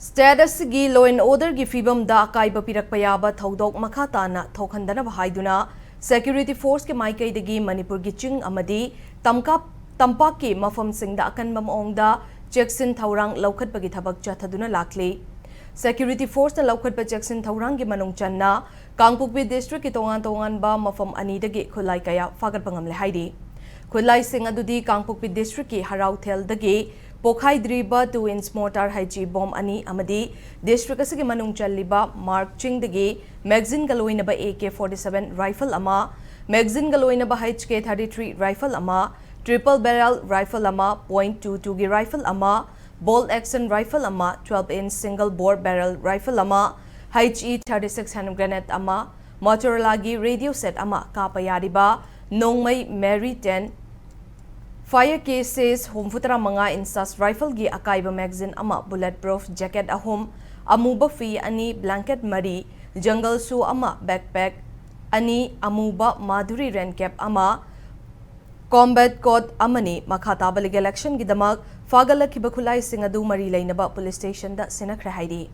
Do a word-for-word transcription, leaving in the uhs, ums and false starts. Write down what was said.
State ꯑꯁꯤꯒꯤ law and orderꯒꯤ ꯐꯤꯕꯝꯗ ꯑꯀꯥꯏꯕ ꯄꯤꯔꯛꯄ ꯌꯥꯕ ꯊꯧꯗꯣꯛ ꯃꯈꯥ ꯇꯥꯅ ꯊꯣꯛꯍꯟꯗꯅꯕ ꯍꯥꯏꯗꯨꯅ security forceꯀꯤ ꯃꯥꯏꯀꯩꯗꯒꯤ ꯃꯅꯤꯄꯨꯔꯒꯤ ꯆꯤꯡ ꯑꯃꯗꯤ ꯇꯝꯀꯥꯞ-, ꯇꯝꯄꯥꯛꯀꯤ ꯃꯐꯝꯁꯤꯡꯗ ꯑꯀꯟꯕ ꯃꯑꯣꯡꯗ ꯆꯦꯛꯁꯤꯟ ꯊꯧꯔꯥꯡ ꯂꯧꯈꯠꯄꯒꯤ ꯊꯕꯛ ꯆꯠꯊꯗꯨꯅ ꯂꯥꯛꯂꯤ꯫ Security forceꯅ ꯂꯧꯈꯠꯄ ꯆꯦꯛꯁꯤꯟ ꯊꯧꯔꯥꯡꯒꯤ ꯃꯅꯨꯡ ꯆꯟꯅ ꯀꯥꯡꯄꯣꯛꯄꯤ districtꯀꯤ ꯇꯣꯉꯥꯟ ꯇꯣꯉꯥꯟꯕ ꯃꯐꯝ ꯑꯅꯤꯗꯒꯤ ꯈꯨꯠꯂꯥꯏ ꯀꯌꯥ ꯐꯥꯒꯠꯄ ꯉꯝꯂꯦ ꯍꯥꯏꯔꯤ꯫ ꯈꯨꯠꯂꯥꯏꯁꯤꯡ ꯑꯗꯨꯗꯤ ꯀꯥꯡꯄꯣꯛꯄꯤ districtꯀꯤ ꯍꯔꯥꯎꯊꯦꯜꯗꯒꯤ ꯄꯣꯈꯥꯏꯗ꯭ꯔꯤꯕ two inch mortar H E bomb ꯑꯅꯤ ꯑꯃꯗꯤ district ꯑꯁꯤꯒꯤ ꯃꯅꯨꯡ ꯆꯜꯂꯤꯕ ꯃꯥꯔꯛ ꯆꯤꯡꯗꯒꯤ magazineꯒ ꯂꯣꯏꯅꯕ A K forty seven rifle ꯑꯃ, magazineꯒ ꯂꯣꯏꯅꯕ H K thirty three rifle ꯑꯃ, triple barrel rifle ꯑꯃ, point two twoꯒꯤ rifle ꯑꯃ, bolt action rifle ꯑꯃ, twelve inch single bore barrel rifle ꯑꯃ, H E thirty six hand grenade ꯑꯃ, Motorolagi radio set ꯑꯃ, ꯀꯥꯞꯄ ꯌꯥꯔꯤꯕ ꯅꯣꯡꯃꯩ Mary ten, fire cases ꯍꯨꯝꯐꯨꯇꯔꯥ ꯃꯉꯥ inches rifleꯒꯤ ꯑꯀꯥꯏꯕ magazine ꯑꯃ, bullet proof jacket ꯑꯍꯨꯝ, ꯑꯃꯨꯕ ꯐꯤ ꯑꯅꯤ, blanket ꯃꯔꯤ, jungle shoe ꯑꯃ, backpack ꯑꯅꯤ, ꯑꯃꯨꯕ Madhuri rain cap ꯑꯃ, combat coat ꯑꯃꯅꯤ꯫ ꯃꯈꯥ ꯇꯥꯕ legal actionꯒꯤꯗꯃꯛ ꯐꯥꯒꯠꯂꯛꯈꯤꯕ ꯈꯨꯠꯂꯥꯏꯁꯤꯡ ꯑꯗꯨ ꯃꯔꯤ ꯂꯩꯅꯕ police stationꯗ ꯁꯤꯟꯅꯈ꯭ꯔꯦ ꯍꯥꯏꯔꯤ꯫